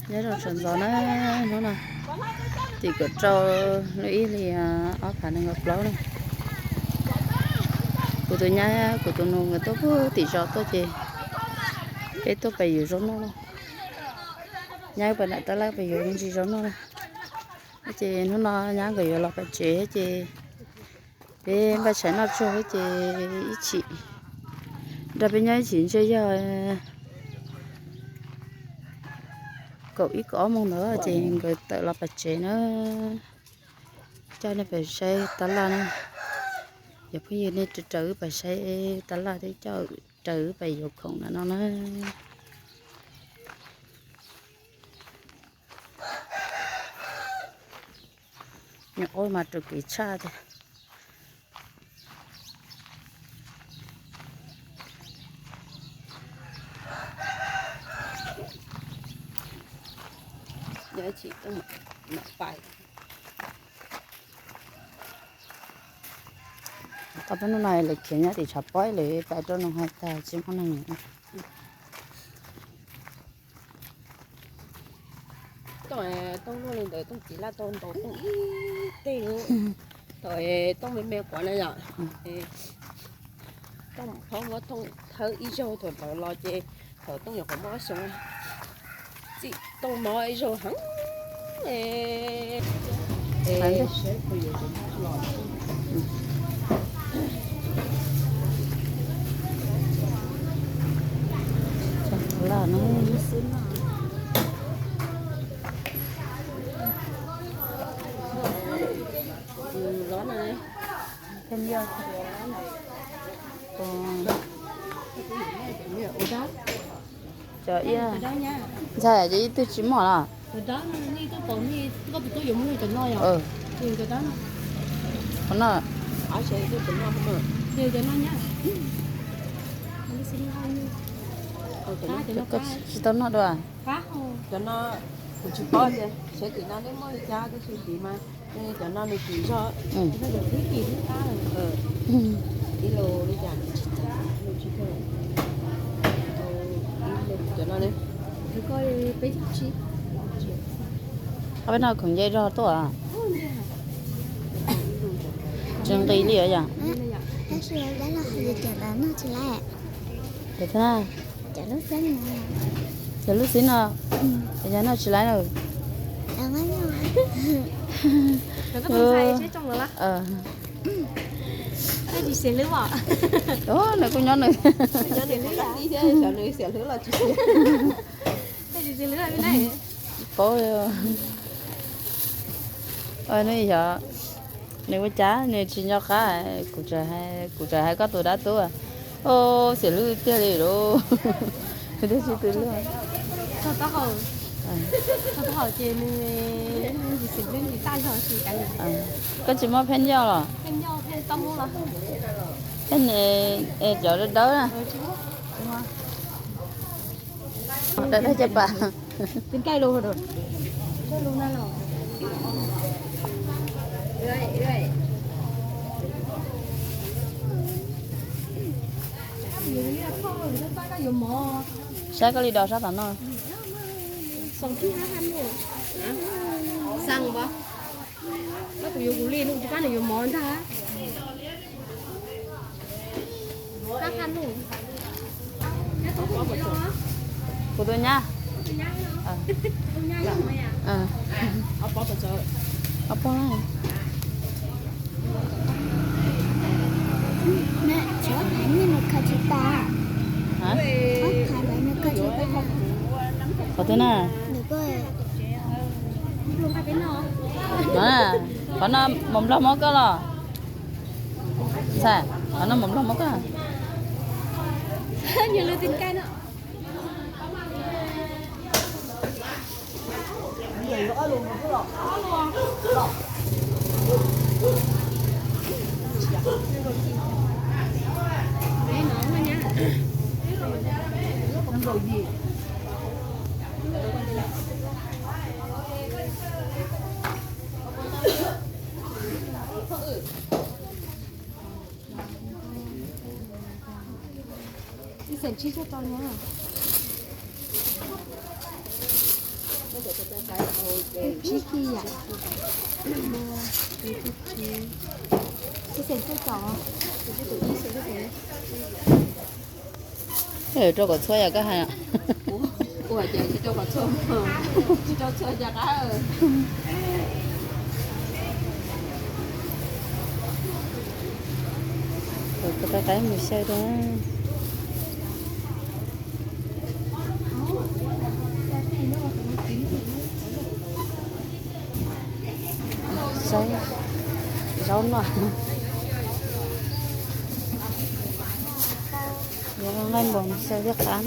Nyob zoo sawv ntxov na, hnub no tim kaum rau lub ib hlis ob phav nees nkaum plaub na. Kuv tus nyab kuv tus nus nkawd tuaj puag tim zos tuaj ces peb tuaj pem yuav zaub noj na. Nyab pem nram tab laj pem yuav me ntsis zaub noj na. Ces hnub no nyab nkawd yuav los pem tsev ces peb npaj tshais noj tsuag ces ib chim nrog peb nyob ib chim ntshe yog kaum ib kaum ob moos ntawd ces nkawd tawm los pem tsev na. Coj nej pem saib tab laj na. Yog phooj ywg nej raws wb pem saib tab laj thiab coj raws wb pem yuav khoom na no na. Nyuam qhuav mas rau kev tshaj tiag. Tau peb hnub no lawv khiav nyob tim tshav pob lawv pais rau noo hais tas tsis muaj neeg. Tooj, tooj luaj li ntawd, tooj txiv laj tau ntaus tooj ib teg li. Thaum tooj me me quav na yom, tooj phob muab tooj thawb ib zaug thaum ntawd los ces thaum tooj nyuam qhuav muaj ob xyoos, txij tooj mob ib zaug heev. Cov ib, ntxhais cov ib tug tsis muaj los? Qhov no, koj tsis tau noj dua? Cov no kuv tsis paub tias sawv tim no neb muaj li cas tab sis tim mas cov no nws tim zog, ib los li cas, cov no ne. Ob peb no khoom nce zog tuaj. Tsis nqis li os yom. Cov lub xib no, cov noj tsis laiv na. Nws kuj nyob nws. Paub li. Nws yog, nws ua cas nws tsis nco qab, kuv tseem hais koj tus dab tub, o, xiam hlwb tiag li lauj. Nws twb tsis tu lub. Koj tsis muaj phej ncauj los? Phej, cov dawb dawb na. Dawb dawb caj pas. Saib koj li dos sab tom no. Kuv yuav kuv li no, tsis pab nws yuav mov ntag. Kuv tus nyab. Qhov twg na? Qhov no mos nplog mob koj los? Ntxhais, qhov no mos nplog mob koj? Ib xees tsib caug rau na. Rau kom txhua yog koj hais. Tau qaib mus xyaw rau. Zaub, zaub no. Yuav nqaij npaum xyaw thiab qab.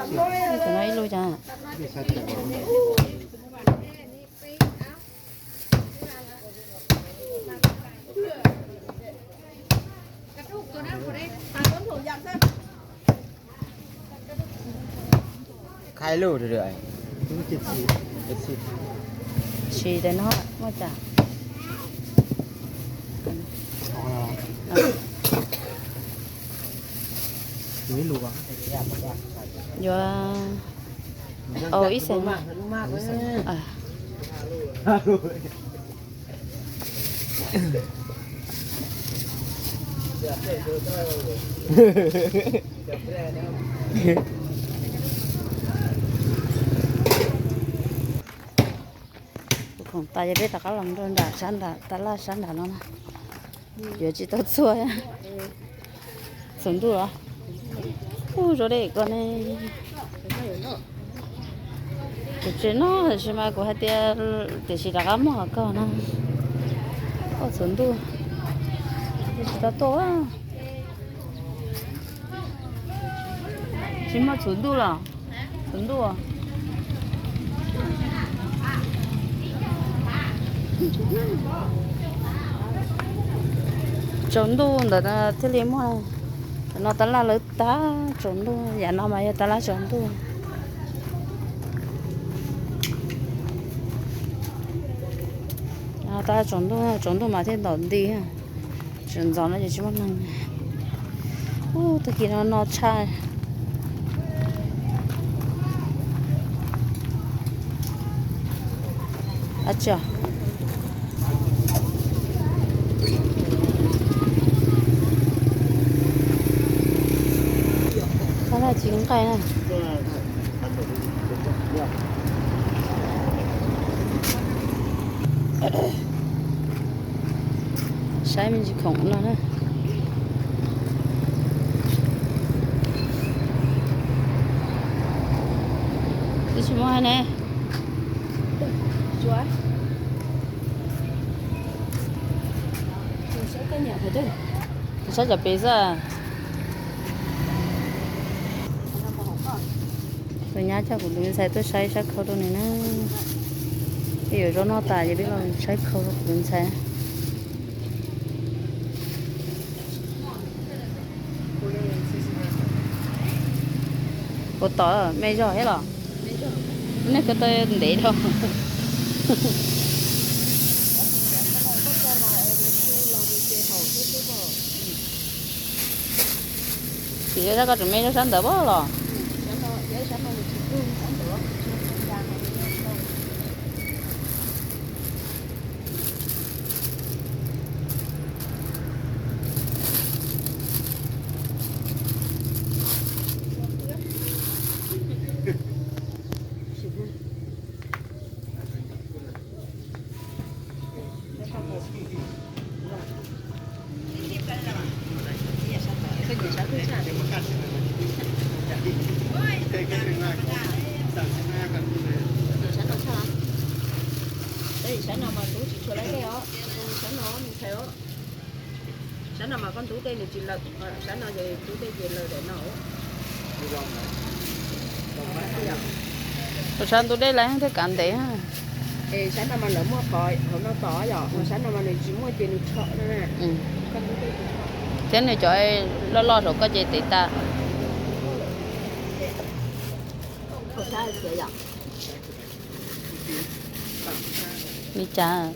Cov no ib lub cas? Khai lub rau. Tsis tas no muaj cas. Yuav, ib xees. Kuv khoom tas ces peb rov qab los rau nram sab nram tab laj sab nram no na. Yuav tsis tau txhua. Txhuv ntuj los? Ub, zoo deb koj ne. Kuv tsis noj tab sis mas kuv hais tias tiam sis rov qab muag qhov koj na. Koj txhuv ntuj, tsis tau tuaj. Tsis muaj txhuv ntuj los? Txhuv ntuj. Tsaus ntuj ntawm no thiaj li muaj. Ntawm no tab laj lawv tab tsaus ntuj, yam no mas yog tab laj tsaus ntuj. Tab laj tsaus ntuj, tsaus ntuj mas thiaj ntom nti. Tseem ntxov no ces tsis muaj neeg. Ub, tag kis no no tshaj. Ab tsi, tab laj tsis nqaij na. Saib me ntsis khoom no na. Twb tsis muaj hais ne. Saib cov pem xwb. Tus nyab coj kuv tus me ntxhais tuaj saib sab khau rau nws na. Peb yuav zaub noj tas ces peb los saib khau rau kuv tus ntxhais. Ua tom me zog thiab los? Nej ko taw ntev dhau. Tsis yog sab koj tseem me zog sab ntawd pob los? Sab no mas tub tsis tshua laib dej os, sab no ntshai os. Sab no mas koj ntub dej nws tsis lawm, sab no yog ntub dej ces lawm daim no. Tus sab ntub dej lawm thiaj kav ntev. Es sab no mas lawv muaj qhov hauv no tod yom, ho sab no mas nws tsis muaj ces nws rho na. Koj ntub dej tsis rho. Thiab nws cov loj loj saum koj ces tev tas. Hauv sab yom. Li cas?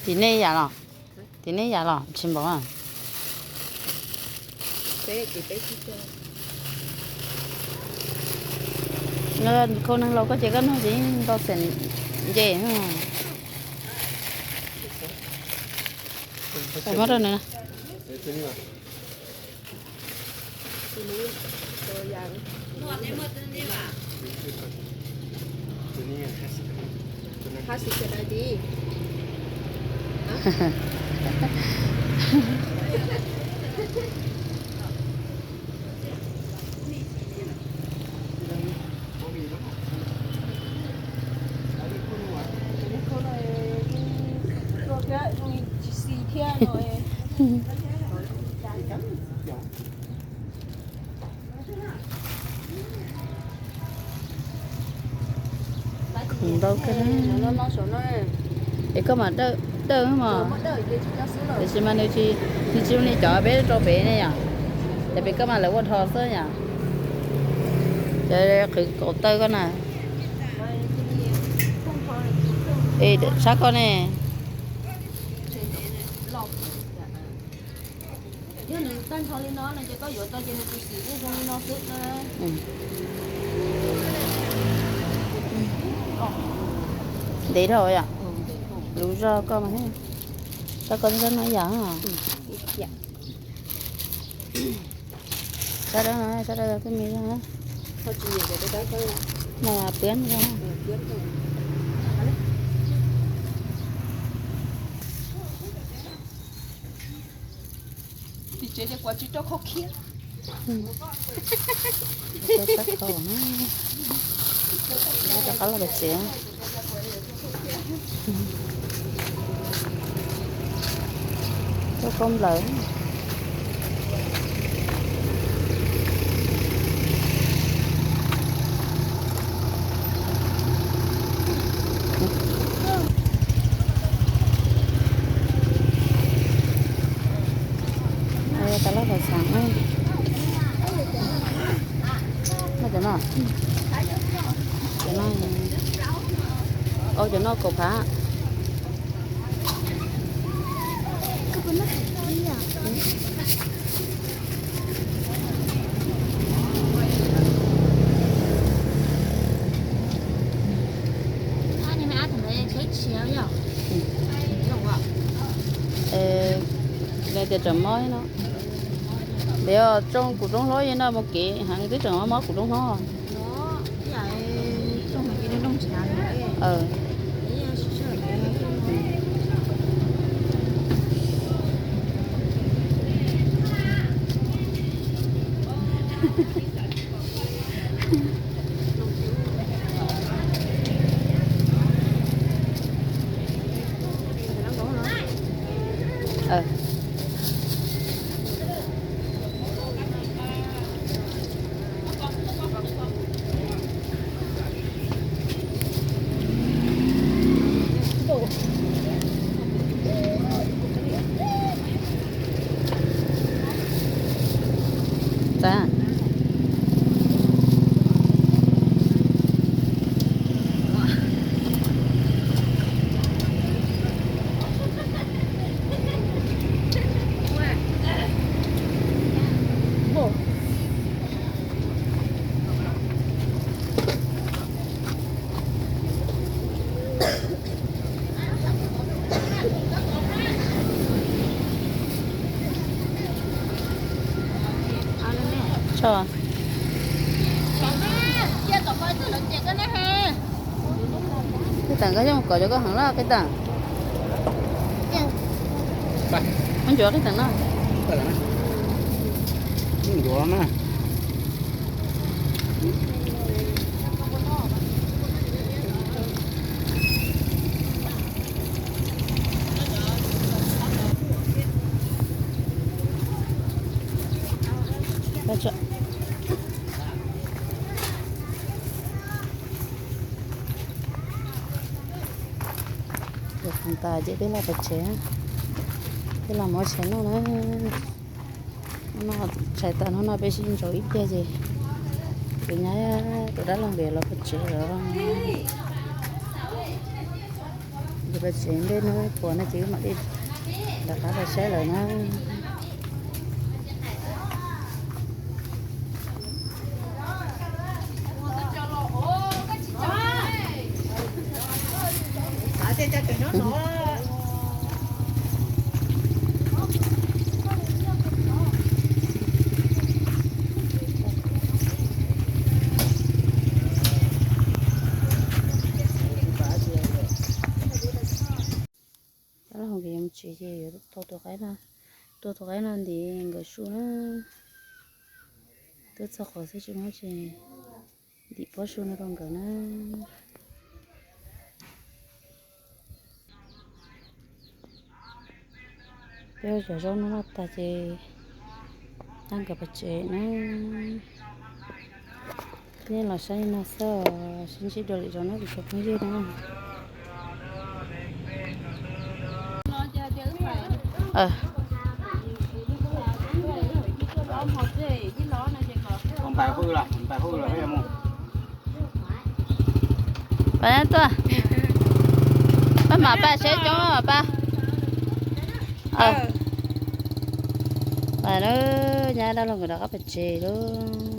Tim nej yam los? Tim nej yam los tsis npaum. Khau neeg laus koj ces koj nug tsis tau xeem nce. Muab rau nws. Khoom ntau kawg. Es koj mas dawj, dawj mog. Tiam sis mas nws tsis, nws tsis zoo li cov peb rau pem ne yom. Ces pem koj mas lawv ua dhos xwb yom. Cov qhwv kaum tawj koj na. Es sab koj ne. Yog nws tag nrho li no no ces koj yuav tau ces nws tsis xim, yeej zoo li no xwb na. Ntev dhau yom. Lub zog koj mas, zog koj zog no yam. Sab dawb no, sab dawb twb me zog. No mas pwb zog. Tim tsev ces kuv tsis rau khau khiab. Rau sab khau na. Rau qab los pem tsev. Rau khau nplawm. Tas laj tas xav no, cov no, cov no kaum phav. Lawv tias tsam mob no. Ntev os, tsoo kuv roob hlob yeej noj mus kev heev twb tseem mob kuv roob hlob. Tso. Qij Teem, koj yeej mus kov cov koj heev lawm Qij Teem. Muab ntsuav Qij Teem no. Ntsuav na. Tus khoom tas ces peb los pem tsev, peb los muab tshais noj na. No tshais tas hnub no peb sib ntsaum ib pliag ces kuv nyab tus dab laug nkawd los pem tsev lawm. Nkawd pem tsev ntej no puas no ces wb mam li rov qab los saib lawm na. Dab laug nkawd yuav mus tsev ces yuav tua tus qaib no, tua tus qaib no ntim nkawd su na. Twb txog qhov xwb tsis muab tsev, ntim pob su no rau nkawd na. Peb ua cov zaub no noj tag ces nqa nkawd pem tsev na. Nej los saib li no xwb, sib ntsib dua lwm zaus na kuv cov phooj ywg na. Pab tuaj, pab mam pab saib coob pab. Pab, nyab dab laug nkawd rov qab pem tsev lawm.